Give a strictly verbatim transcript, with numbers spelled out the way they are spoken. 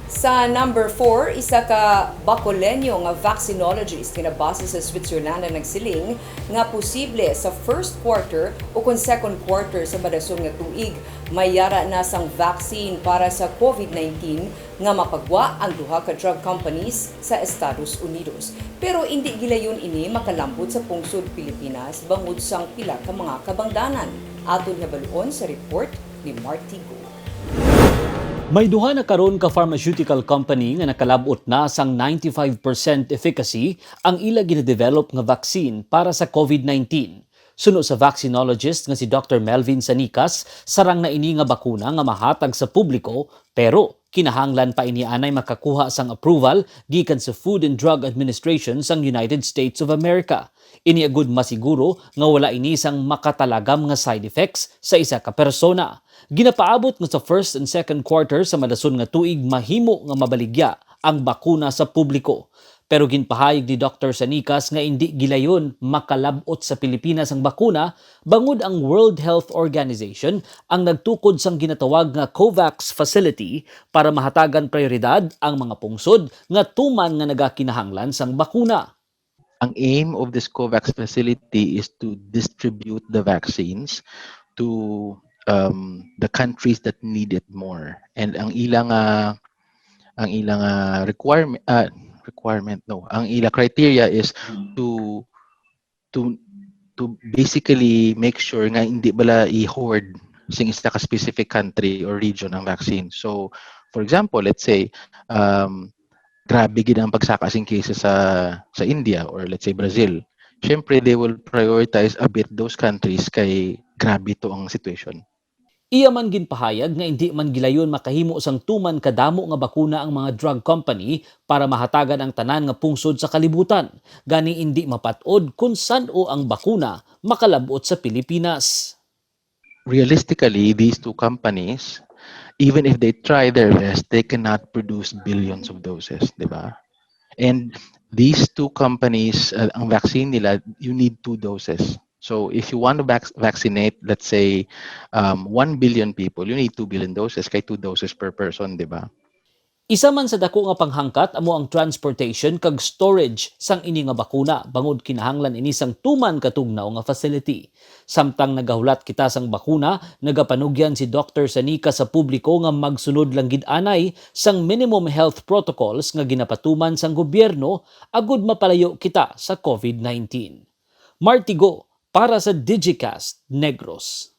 Sa number four, isa ka Bacoleño nga vaccinologist nga nabase sa Switzerland ang nagsiling nga posible sa first quarter o kon second quarter sa madason nga tuig, may yara na sang vaccine para sa COVID nineteen nga mapagwa ang duha ka drug companies sa Estados Unidos. Pero indi gilayon ini makalambot sa pungsod Pilipinas bangod sang pila ka mga kabangdanan. Aton hibaluon sa report ni Marty Go. May duha na karon ka pharmaceutical company nga nakalab-ot na sang ninety-five percent efficacy ang ila ginadevelop nga vaccine para sa COVID nineteen. Suno sa vaccinologist nga si Doctor Melvin Sanicas, sarang na ini nga bakuna nga mahatag sa publiko, pero kinahanglan pa ini anay makakuha sang approval gikan sa Food and Drug Administration sang United States of America. Ini agud masiguro nga wala ini sang makatalagam nga side effects sa isa ka persona. Ginapaabot nga sa first and second quarter sa madason nga tuig mahimo nga mabaligya ang bakuna sa publiko. Pero ginpahayag ni Doctor Sanicas nga indi gilayon makalab-ot sa Pilipinas ang bakuna bangod ang World Health Organization ang nagtukod sang ginatawag nga COVAX facility para mahatagan prioridad ang mga pungsod nga tuman nga nagakinahanglan sang bakuna. Ang aim of this COVAX facility is to distribute the vaccines to um, the countries that need it more. And ang ilang uh, ang ilang uh, requirement uh, requirement no, ang ila criteria is to to to basically make sure nga hindi bala i-hoard sing isa ka specific country or region ang vaccine. So, for example, let's say um, grabe gid ang pagsaka sing cases sa sa India or let's say Brazil. Syempre, they will prioritize a bit those countries kay grabe to ang situation. Iya man ginpahayag nga indi man gilayon makahimo sang tuman kadamo nga bakuna ang mga drug company para mahatagan ang tanan nga pungsod sa kalibutan, gani indi mapat-od kon san-o ang bakuna makalab-ot sa Pilipinas. Realistically, these two companies, even if they try their best, they cannot produce billions of doses, di ba? And these two companies, uh, ang vaccine nila, you need two doses. So if you want to vac- vaccinate, let's say, um, one billion people, you need two billion doses, kay two doses per person, di ba? Isa man sa dako nga panghangkat amo ang transportation kag storage sang ini nga bakuna, bangod kinahanglan ini sang tuman katugnaw nga facility. Samtang nagahulat kita sang bakuna, nagapanugyan si Doctor Sanicas sa publiko nga magsunod lang gid anay sang minimum health protocols nga ginapatuman sang gobyerno agud mapalayo kita sa COVID nineteen. Marty Go para sa Digicast Negros.